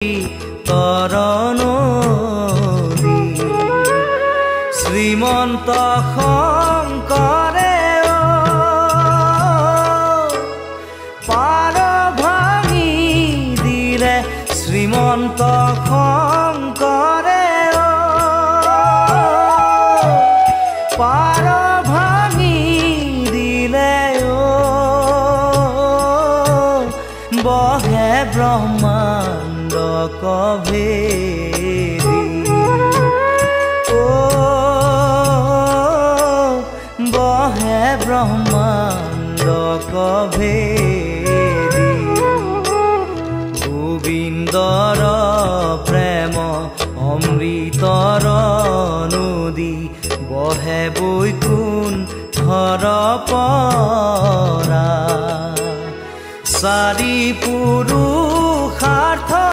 তৰণ শ্ৰীমন্ত শংকৰে পাৰ ভাঙি দিলে, শ্ৰীমন্ত শংকৰে পাৰ ভাঙি দিলে, বহে ব্ৰহ্মাণ্ড কভেদি, ও বহে ব্ৰহ্মাণ্ড কভেদি। গোবিন্দৰ প্ৰেম অমৃতৰ নদী বহে বৈকুণ্ঠৰ পৰা। চাৰি পুৰুষ